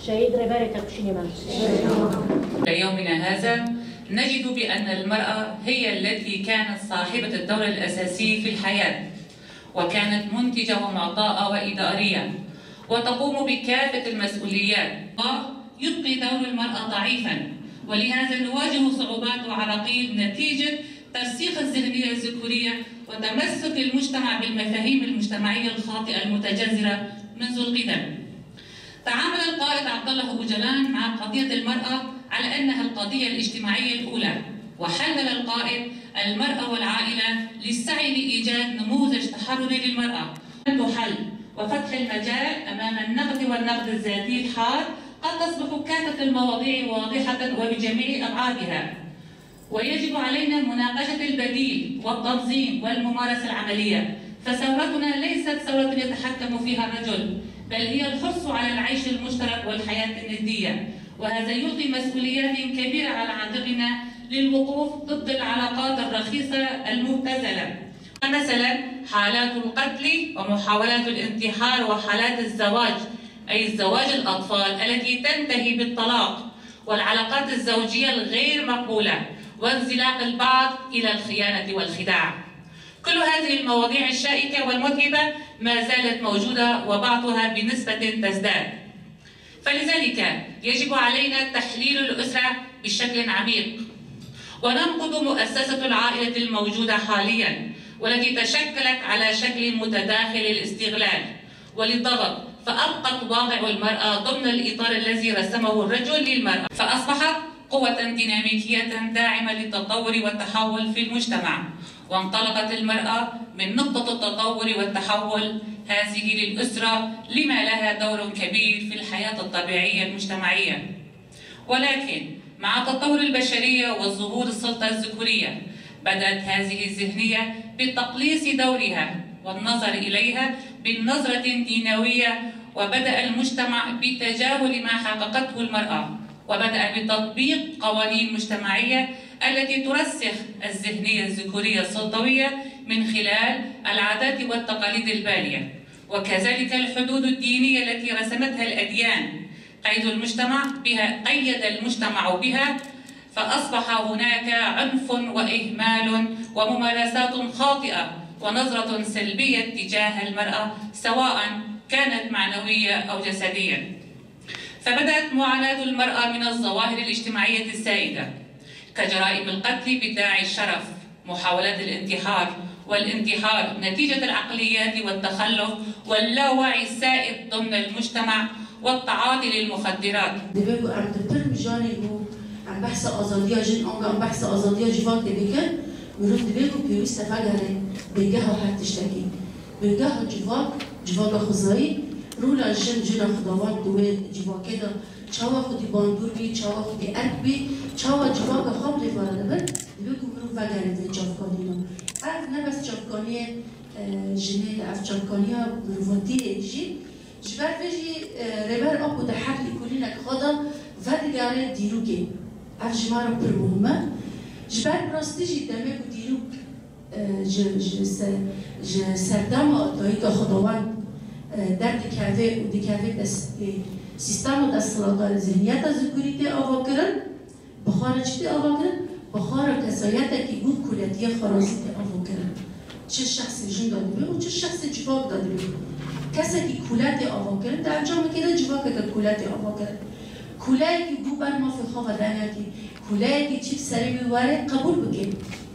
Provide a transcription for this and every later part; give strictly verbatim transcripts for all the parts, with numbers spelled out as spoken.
شهيد ريباري تكوشيني مانش. إلى يومنا هذا نجد بأن المرأة هي التي كانت صاحبة الدور الأساسي في الحياة، وكانت منتجة ومعطاءة وإدارية، وتقوم بكافة المسؤوليات. يبقي دور المرأة ضعيفا، ولهذا نواجه صعوبات وعراقيل نتيجة ترسيخ الذهنية الذكورية وتمسك المجتمع بالمفاهيم المجتمعية الخاطئة المتجذرة منذ القدم. تعامل القائد عبد الله أوجلان مع قضية المرأة على أنها القضية الاجتماعية الأولى، وحلل القائد المرأة والعائلة للسعي لإيجاد نموذج تحرري للمرأة. تحل وفتح المجال أمام النقد والنقد الذاتي الحار، قد تصبح كافة المواضيع واضحة وبجميع أبعادها. ويجب علينا مناقشة البديل والتنظيم والممارسة العملية، فثورتنا ليست ثورة يتحكم فيها الرجل، بل هي الحرص على العيش المشترك والحياة الندية، وهذا يلقي مسؤوليات كبيرة على عاتقنا للوقوف ضد العلاقات الرخيصة المبتذلة. مثلا، حالات القتل ومحاولات الانتحار وحالات الزواج، أي زواج الأطفال، التي تنتهي بالطلاق، والعلاقات الزوجية الغير مقبولة، وانزلاق البعض إلى الخيانة والخداع. كل هذه المواضيع الشائكة والمتعبة ما زالت موجودة، وبعضها بنسبة تزداد. فلذلك يجب علينا تحليل الأسرة بشكل عميق، وننقد مؤسسة العائلة الموجودة حاليا، والتي تشكلت على شكل متداخل الاستغلال وللضغط، فأبقت واقع المرأة ضمن الإطار الذي رسمه الرجل للمرأة، فأصبحت قوة ديناميكية داعمة للتطور والتحول في المجتمع. وانطلقت المرأة من نقطة التطور والتحول هذه للأسرة، لما لها دور كبير في الحياة الطبيعية المجتمعية. ولكن مع تطور البشرية وظهور السلطة الذكورية، بدأت هذه الذهنية بتقليص دورها والنظر إليها بنظرة دينوية، وبدأ المجتمع بتجاهل ما حققته المرأة، وبدأ بتطبيق قوانين مجتمعية التي ترسخ الذهنية الذكورية السلطوية من خلال العادات والتقاليد البالية، وكذلك الحدود الدينية التي رسمتها الأديان. قيد المجتمع بها، قيد المجتمع بها، فأصبح هناك عنف وإهمال وممارسات خاطئة ونظرة سلبية تجاه المرأة، سواء كانت معنوية أو جسدية. فبدأت معاناة المرأة من الظواهر الاجتماعية السائدة، كجرائم القتل بادعاء الشرف، محاولات الانتحار والانتحار نتيجة العقليات والتخلف واللاوعي السائد ضمن المجتمع والتعاطي للمخدرات. Divê ku em di pir mijanê ku em behsa azadiya jin, anka em behsa azadiya civakê bikin, mirov divê ku pêwîst e vegere bingeha her tiştekî. Bingeha civak, civaka xwezayî, rola jin, jina xwedawend di wê civakê de çawa xwedî bandor bî, çawa xwedî erk bî, çawa civaka xwe bi rêvara dibin, divê ku mirov vegerê vê çavkanîna. Ev ne bes çavkaniyê, e, jinê ye, ev çavkaniya mirovatiyê jî. Ji ber vê jî, e, Rêber Apo di her lêkolînek xwe de vedigere dîrokê. Ev ji me re pir muhim e. Ji ber bi rastî jî demê ku dîrok e, ji, ji se-, ji serdema dayika xwedawend, e, derdikeve û dikeve dest-, e, sîstema desthilatdarî, zihniyeta zikûrî tê avakirin, bi xwe re çi tê avakirin? Bi xwe re kesayetekî ku kûletiya xwe razî tê avakirin. Çi şexsê jin de dibe û çi şexsê civak de dibe. Kesekî kûle tê avakirin, di encamekê de civakeke kûle tê avakirin. Kûleyekî bû ber mafê xwe vedayekî, kûleyekî çî bi serê wî were qebûl bike.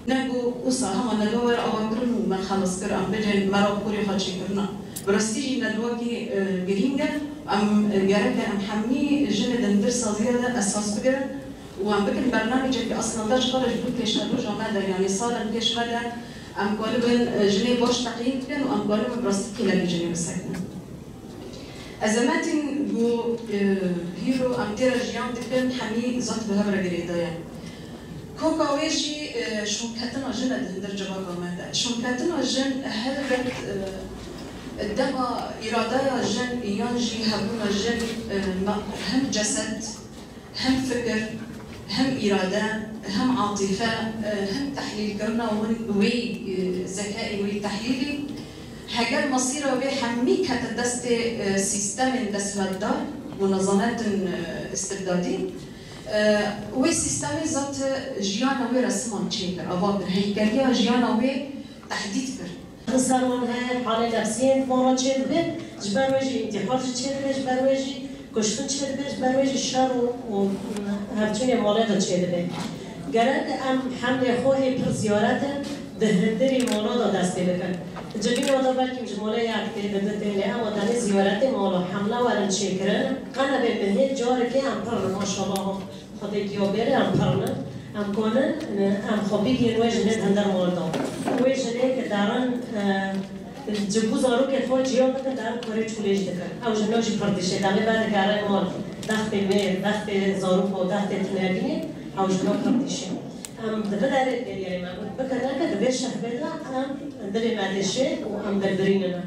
Ne ku wisa hema nedwa were avakirin û me xelas kir, em bêjin me re porê xwe çêkirina. Bi rastî jî nedwakî, e, girîng e. Em, e, gerek e em hemî jinê di hundir saziya de esas bigirin û em bikin bernamêcekî aslında ji xwe re ji bo pêşeroja me de, yanî salên pêş me de em karibin, e, jinê baş teqîn bikin û em karibin bi rastî kêlekê jinê bisekinin. Ezemetên ku, e, hîro em tê re jiyan dikin, hemî zat bi hev re girêdaye. Koka wê jî, e, şûnketina jin e di hundir civaka me de. Şûnketina jin helbet, e, dema îradeya jin yan jî hebûna jin, e, me-, hem ceset, hem fikir, hem îrade, hem atîfe, e, hem tehlîlkirina win-, wê, e, zekayê wê tehlîlî, heger mesîra wê hemî kete destê, e, sîstemên desthilatdar, Munazanetin, e, istibdadî, e, wê sîstemê zat jiyana wê resiman çêkir, ava kir, heykeliya jiyana wê tehdîd kir. Ser wan heye, halê nefsiyên wan re çêdibe, ji ber wê jî întîhar jî çêdibe, ji ber wê jî kuştin çêdibe, ji ber wê jî şer û, û hevçûnê malê de çêdibe. Gerek em hemlê xwe ê pir ziyaret e, di hundirî mala de dest pê bikin. Civîna de belkî ji malê yek tê, di du tê, lê ew tenê ziyaretê mala hemle werin çêkirin. Qe nebê mihê carekê em pir in, maşallah, Xwedê giya bêre em pir in. Em kanin, em xwe bigihînin wê jinê di hinder mal de. Wê jinê ki derin, e, ji bo zarokê xwe ciya bikin, derin karê çûlê jî dikin. Ew jina jî pir dişê, demê ber digere mal, dextê mêr, dextê zarok û dextê tunebînê, ew jina pir dişê. Em di vê derê bêriyayê me got, bikin neke di vê şehbê de em dilê me dişê û em bilbirînine.